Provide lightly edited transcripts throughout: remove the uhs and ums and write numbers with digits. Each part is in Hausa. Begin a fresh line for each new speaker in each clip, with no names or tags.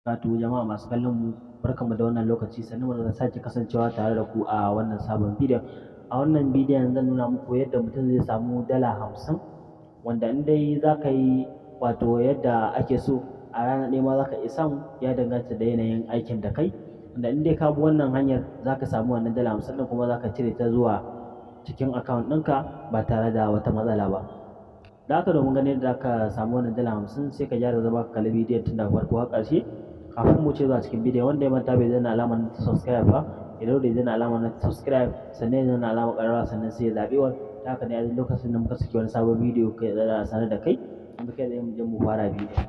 Wato jama'a masu kallon mu, barkanmu da wannan lokaci, sannan mu da sake kasancewa tare da ku a wannan sabon bidiyon. A wannan bidiyon zan nuna muku yadda mutum zai samu $50, wanda in dai za ka yi wato yadda ake so, a rana ɗaya ma za ka iya samu, ya danganta da yanayin aikin da kai. Wanda in dai ka bi wannan hanyar, za ka samu wannan $50 ɗin, kuma za ka cire ta zuwa cikin account ɗinka ba tare da wata matsala ba. Da haka, domin ganin yadda za ka samu wannan $50, sai ka gyara zama ka kalli bidiyon tun daga farko har ƙarshe. Kafin mu wuce zuwa cikin bidiyon, wanda ya manta bai danna alamar subscribe ba, ya daure ya danna alamar na subscribe, sannan ya danna alamar ƙararrawa, sannan sai ya zaɓi all. Ta haka ne a duk lokacin da muka saki wani sabon bidiyo, kai za a sanar da kai. Yanzu kai tsaye mu je mu fara bidiyon.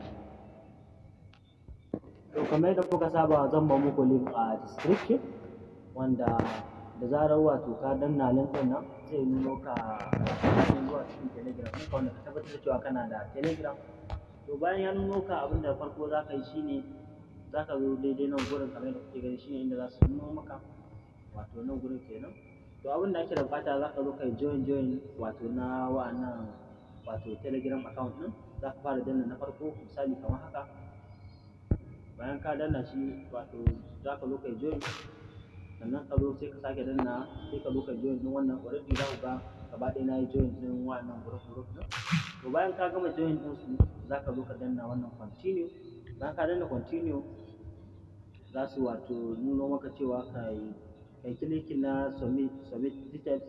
To, kamar yadda kuka saba, zan bar muku link a description, wanda da zarar wato ka danna link ɗin nan, zai nuno ka zuwa cikin Telegram ɗinka, wanda ka tabbatar da cewa kana da Telegram. To, bayan ya nuno ka, abin da farko za ka yi shine za ka zo daidai nan gurin, kamar yadda kuke gani, shine inda za su nuno maka, wato nan gurin kenan. To, abin da ake da buƙata, za ka zo ka yi join wato na wa'annan wato Telegram account ɗin. Za ka fara danna na farko, misali kamar haka. Bayan ka danna shi, wato za ka zo ka yi join, sannan ka zo sai ka sake danna, sai ka zo ka join ɗin wannan. Already za ku ga gaba ɗaya na yi join ɗin wa'annan group group ɗin. To, bayan ka gama join ɗin su, za ka zo ka danna wannan continue. Bayan ka danna continue, za su wato nuno maka cewa ka yi kai clicking na submit details.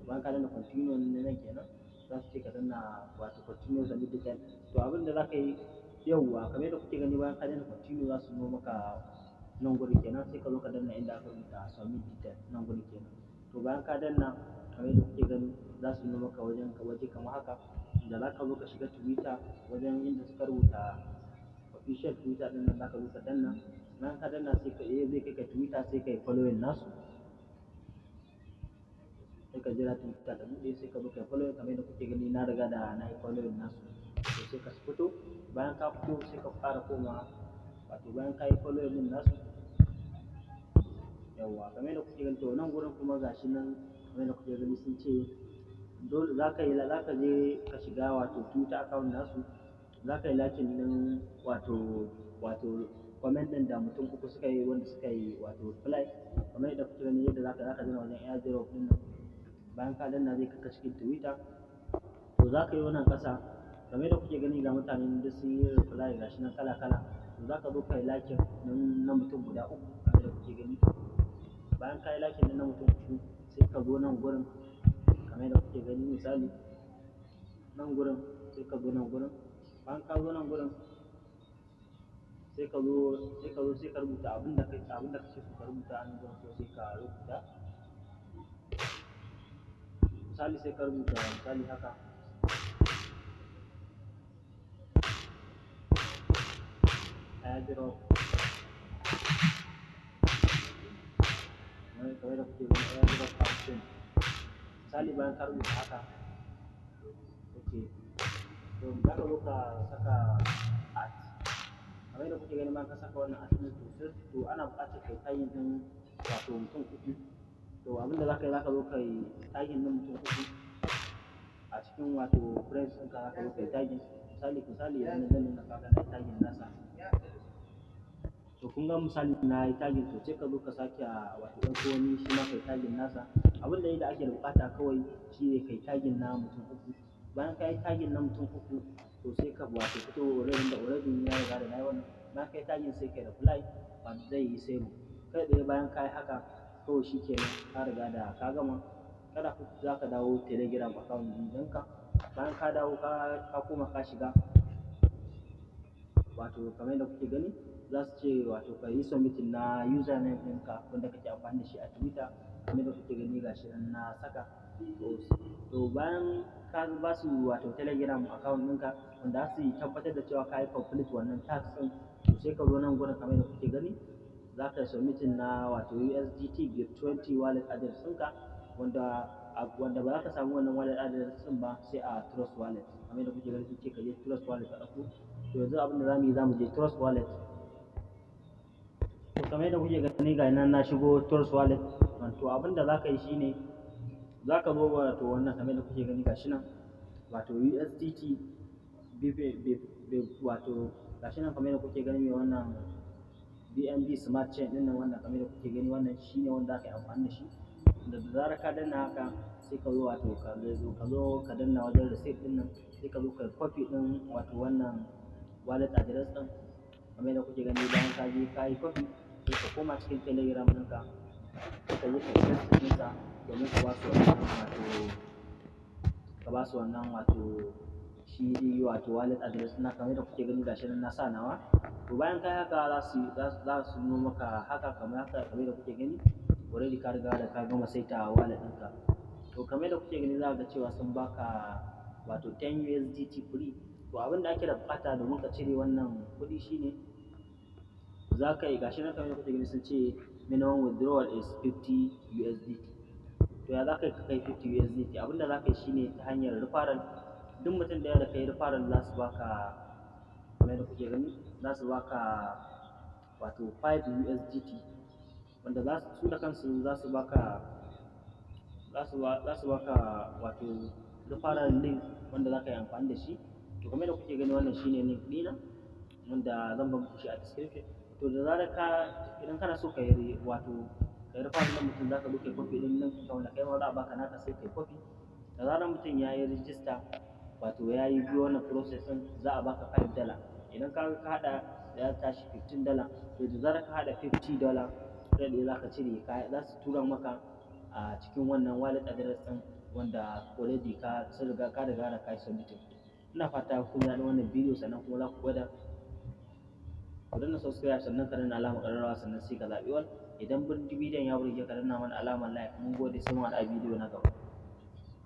Bayan ka danna continue na nan kenan, za su ce ka danna wato continue submit details. To, abin da za ka yi, yauwa, kamar yadda kuke gani, bayan ka danna continue, za su nuno maka nan gurin kenan, sai ka zo ka danna inda aka rubuta submit details, nan gurin kenan. To, bayan ka danna, kamar yadda kuke gani, za su nuno maka wajen waje kamar haka, da za ka zo ka shiga Twitter, wajen inda suka rubuta official Twitter ɗin nan, za ka zo ka danna. Bayan ka danna, sai ka zai kai ka Twitter, sai ka yi following nasu. Sai ka jira Twitter ta buɗe, sai ka zo ka yi following. Kamar yadda kuke gani, na riga da na yi following nasu. To, sai ka fito. Bayan ka fito, sai ka ƙara komawa, wato bayan ka yi following ɗin nasu, yawwa, kamar yadda kuke gani. To, nan gurin kuma gashi nan, kamar yadda kuke gani, sun ce dole za ka je ka shiga wato Twitter account nasu, za ka yi liking ɗin wato comment ɗin da mutum uku suka yi, wanda suka yi wato reply. Kamar yadda kuke gani, yadda za ka danna wajen airdrop ɗin nan. Bayan ka danna, zai kai ka cikin Twitter. To, za ka yi wannan ƙasa, kamar yadda kuke gani, ga mutane duk sun yi reply, gashi nan kala kala. To, za ka zo ka yi liking ɗin na mutum guda uku, kamar yadda kuke gani. Bayan ka yi liking ɗin na mutum uku, sai ka zo nan gurin, kamar yadda kuke gani, misali nan gurin, sai ka zo nan gurin. Bayan ka zo nan gurin, sai ka zo sai ka rubuta abin da kake so ka rubuta a nan gurin. Ko sai ka rubuta, misali, sai ka rubuta misali haka: airdrop, kamar yadda kuke gani, airdrop campaign, misali. Bayan ka rubuta haka, okay, to za ka zo ka saka at, kamar yadda kuke gani. Bayan ka saka wannan at ɗin, to sai to ana buƙatar kai tagging ɗin wato mutum uku. To, abin da za ka yi, za ka zo ka yi tagging ɗin mutum uku a cikin wato friends ɗinka. Za ka zo ka yi tagging, misali yanzu na danna, kaga na yi tagging nasa. To, kun ga misali na yi tagging. To, sai ka zo ka sake wato ɗauko wani, shi ma kai tagging nasa. Abin da ake da buƙata kawai shine kai tagging na mutum uku. Bayan ka yi tagging na mutum uku, to sai ka wato fito. Already da already ya riga da na yi wannan. Bayan ka yi tagging, sai kai reply, wato zai yi save kai tsaye. Bayan ka yi haka, kawai shi kenan, ka riga da ka gama. Kada za ka dawo Telegram account ɗinka. Bayan ka dawo, ka koma ka shiga, wato kamar yadda kuke gani, za su ce wato ka yi submitting na username ɗinka wanda kake amfani da shi a Twitter. Kamar yadda kuke gani, gashi nan na saka. To, bayan ka ba su wato Telegram account ɗinka, wanda za su tabbatar da cewa ka yi complete wannan task ɗin, to sai ka zo nan gurin, kamar yadda kuke gani, za ka yi submitting na wato USDT BEP20 wallet address ɗinka, wanda ba za ka samu wannan wallet address ɗin ba sai a Trust Wallet. Kamar yadda kuke gani, sun ce ka je Trust Wallet ka ɗauko. To, yanzu abin da za mu yi, za mu je Trust Wallet. To, kamar yadda kuke gani, ga nan na shigo Trust Wallet. To, abin da za ka yi shine za ka zo wato wannan, kamar yadda kuke gani, gashi nan, wato USDT BEP, wato gashi nan, kamar yadda kuke gani, mai wannan. BNB Smart Chain ɗin nan, wanda kamar da kuke gani, wannan shine wanda aka yi amfani da shi. Da zarar ka danna haka, sai ka zo, wato ka zo ka danna wajen receipt ɗin nan, sai ka zo ka copy ɗin wato wannan wallet address ɗin kamar yadda kuke gani. Bayan ka je ka yi copy, sai ka koma cikin Telegram ɗinka, sai ka je ka paste ɗinsa domin ka ba su wannan, wato ka ba su wannan, wato shi wato wallet address na kamar yadda kuke gani. Gashi nan na sa nawa. To, bayan ka yi haka, za su nuno maka haka, kamar haka, kamar yadda kuke gani. Already ka riga da ka gama saita wallet ɗinka. To, kamar yadda kuke gani, za ka ga cewa sun baka wato 10 USDT free. To, abin da ake da buƙata domin ka cire wannan kuɗi shine za ka yi, gashi nan kamar yadda kuke gani, sun ce minimum withdrawal is 50 USDT. To, ya za ka yi ka kai 50 USDT? Abin da za ka yi shine ta hanyar referral. Duk mutum ɗaya da ka yi referral, za su baka, kamar yadda kuke gani, za su baka wato 5 USDT, wanda za su da kansu za su baka wato referral link wanda za ka yi amfani da shi. To, kamar yadda kuke gani, wannan shine link ɗina wanda zan bar muku shi a description. To, da zarar ka idan kana so ka yi, wato ka yi referral ɗin mutum, za ka zo ka yi copy ɗin link ɗinka wanda kai ma za a baka naka, sai ka yi copy. Da zarar mutum ya yi register, wato ya yi biyo wannan process ɗin, za a baka $5. Idan ka haɗa, ya tashi $15. To, da zarar ka haɗa $50 kai ɗaya, za ka cire kaya, za su tura maka a cikin wannan wallet address ɗin wanda already ka sun riga ka riga da ka yi submitting. Ina fata kun ji daɗin wannan bidiyo, sannan kuma za ku gwada. Ku danna subscribe, sannan ka danna alamar ƙararrawa, sannan sai ka zaɓi all. Idan bidiyon ya burge ka, danna mana alamar like. Mun gode, sai mun haɗu a bidiyo na gaba.